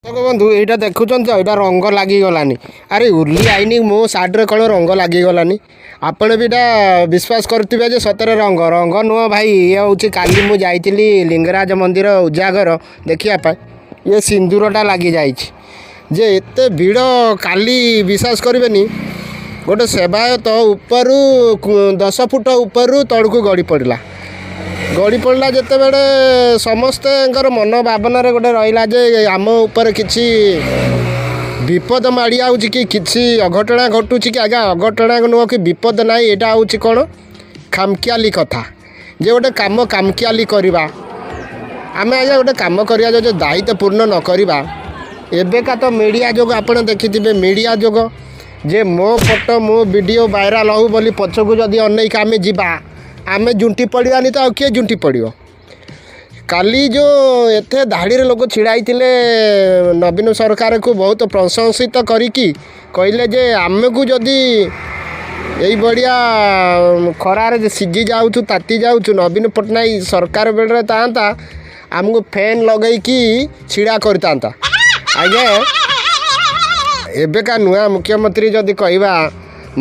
ବନ୍ଧୁ, ଏଇଟା ଦେଖୁଛନ୍ତି ତ, ଏଇଟା ରଙ୍ଗ ଲାଗିଗଲାନି। ଆରେ ଉର୍ଲି ଆଇନି, ମୋ ସାର୍ଟରେ କ'ଣ ରଙ୍ଗ ଲାଗିଗଲାନି? ଆପଣ ବି ଏଇଟା ବିଶ୍ୱାସ କରୁଥିବେ ଯେ ସତରେ ରଙ୍ଗ। ରଙ୍ଗ ନୁହଁ ଭାଇ, ଇଏ ହେଉଛି କାଲି ମୁଁ ଯାଇଥିଲି ଲିଙ୍ଗରାଜ ମନ୍ଦିର ଉଜାଗର ଦେଖିବା ପାଇଁ, ଇଏ ସିନ୍ଦୁରଟା ଲାଗିଯାଇଛି। ଯେ ଏତେ ଭିଡ଼ କାଲି, ବିଶ୍ୱାସ କରିବେନି, ଗୋଟେ ସେବାୟତ ଉପରୁ 10 ଫୁଟ ଉପରୁ ତଳକୁ ଗଳି ପଡ଼ିଲା। ଗଳି ପଡ଼ିଲା ଯେତେବେଳେ ସମସ୍ତଙ୍କର ମନ ଭାବନାରେ ଗୋଟେ ରହିଲା ଯେ ଆମ ଉପରେ କିଛି ବିପଦ ମାଡ଼ି ଆଉଛି କି, କିଛି ଅଘଟଣା ଘଟୁଛି କି? ଆଜ୍ଞା, ଅଘଟଣା ନୁହଁ କି ବିପଦ ନାହିଁ। ଏଇଟା ହେଉଛି କ'ଣ ଖାମଖିଆଲି କଥା ଯେ ଗୋଟେ କାମ ଖାମଖିଆଲି କରିବା। ଆମେ ଆଜ୍ଞା ଗୋଟେ କାମ କରିବା ଯଦି ଦାୟିତ୍ୱପୂର୍ଣ୍ଣ ନ କରିବା। ଏବେକା ତ ମିଡ଼ିଆ ଯୋଗ, ଆପଣ ଦେଖିଥିବେ, ମିଡ଼ିଆ ଯୋଗ ଯେ ମୋ ଫଟୋ ମୋ ଭିଡ଼ିଓ ଭାଇରାଲ୍ ହେଉ ବୋଲି ପଛକୁ ଯଦି ଅନେଇକି ଆମେ ଯିବା, ଆମେ ଝୁଣ୍ଟି ପଡ଼ିବାନି ତ ଆଉ କିଏ ଝୁଣ୍ଟି ପଡ଼ିବ? କାଲି ଯେଉଁ ଏତେ ଧାଡ଼ିରେ ଲୋକ ଛିଡ଼ା ହେଇଥିଲେ, ନବୀନ ସରକାରକୁ ବହୁତ ପ୍ରଶଂସିତ କରିକି କହିଲେ ଯେ ଆମକୁ ଯଦି ଏଇଭଳିଆ ଖରାରେ ସିଝି ଯାଉଛୁ, ତାତି ଯାଉଛୁ, ନବୀନ ପଟ୍ଟନାୟକ ସରକାର ବେଳରେ ଥାନ୍ତା, ଆମକୁ ଫ୍ୟାନ୍ ଲଗେଇକି ଛିଡ଼ା କରିଥାନ୍ତା। ଆଜ୍ଞା, ଏବେକା ନୂଆ ମୁଖ୍ୟମନ୍ତ୍ରୀ ଯଦି କହିବା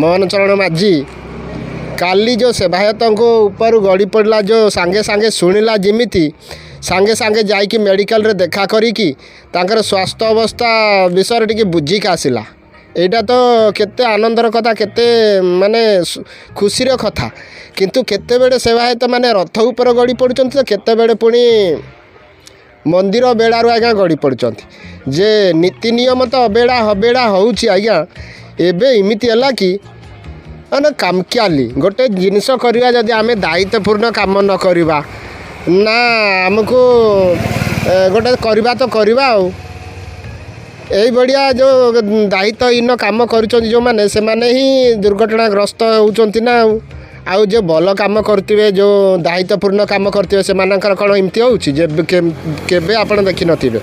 ମୋହନ ଚରଣ ମାଝୀ, କାଲି ଯେଉଁ ସେବାୟତଙ୍କ ଉପରୁ ଗଳି ପଡ଼ିଲା, ଯେଉଁ ସାଙ୍ଗେ ସାଙ୍ଗେ ଶୁଣିଲା ଯେମିତି ସାଙ୍ଗେ ସାଙ୍ଗେ ଯାଇକି ମେଡ଼ିକାଲରେ ଦେଖା କରିକି ତାଙ୍କର ସ୍ୱାସ୍ଥ୍ୟ ଅବସ୍ଥା ବିଷୟରେ ଟିକେ ବୁଝିକି ଆସିଲା। ଏଇଟା ତ କେତେ ଆନନ୍ଦର କଥା, କେତେ ମାନେ ଖୁସିର କଥା। କିନ୍ତୁ କେତେବେଳେ ସେବାୟତ ମାନେ ରଥ ଉପରେ ଗଳି ପଡ଼ୁଛନ୍ତି ତ କେତେବେଳେ ପୁଣି ମନ୍ଦିର ବେଳାରୁ ଆଜ୍ଞା ଗଳି ପଡ଼ୁଛନ୍ତି। ଯେ ନୀତି ନିୟମ ତ ଅବେଳା ହବେଳା ହେଉଛି ଆଜ୍ଞା। ଏବେ ଏମିତି ହେଲା କି ମାନେ ଖାମଖିଆଲି ଗୋଟେ ଜିନିଷ କରିବା, ଯଦି ଆମେ ଦାୟିତ୍ୱପୂର୍ଣ୍ଣ କାମ ନ କରିବା ନା, ଆମକୁ ଗୋଟେ କରିବା ତ କରିବା। ଆଉ ଏଇଭଳିଆ ଯେଉଁ ଦାୟିତ୍ୱହୀନ କାମ କରୁଛନ୍ତି ଯେଉଁମାନେ, ସେମାନେ ହିଁ ଦୁର୍ଘଟଣାଗ୍ରସ୍ତ ହେଉଛନ୍ତି ନା। ଆଉ ଯେଉଁ ଭଲ କାମ କରୁଥିବେ, ଯେଉଁ ଦାୟିତ୍ୱପୂର୍ଣ୍ଣ କାମ କରୁଥିବେ, ସେମାନଙ୍କର କ'ଣ ଏମିତି ହେଉଛି ଯେ କେବେ ଆପଣ ଦେଖିନଥିବେ।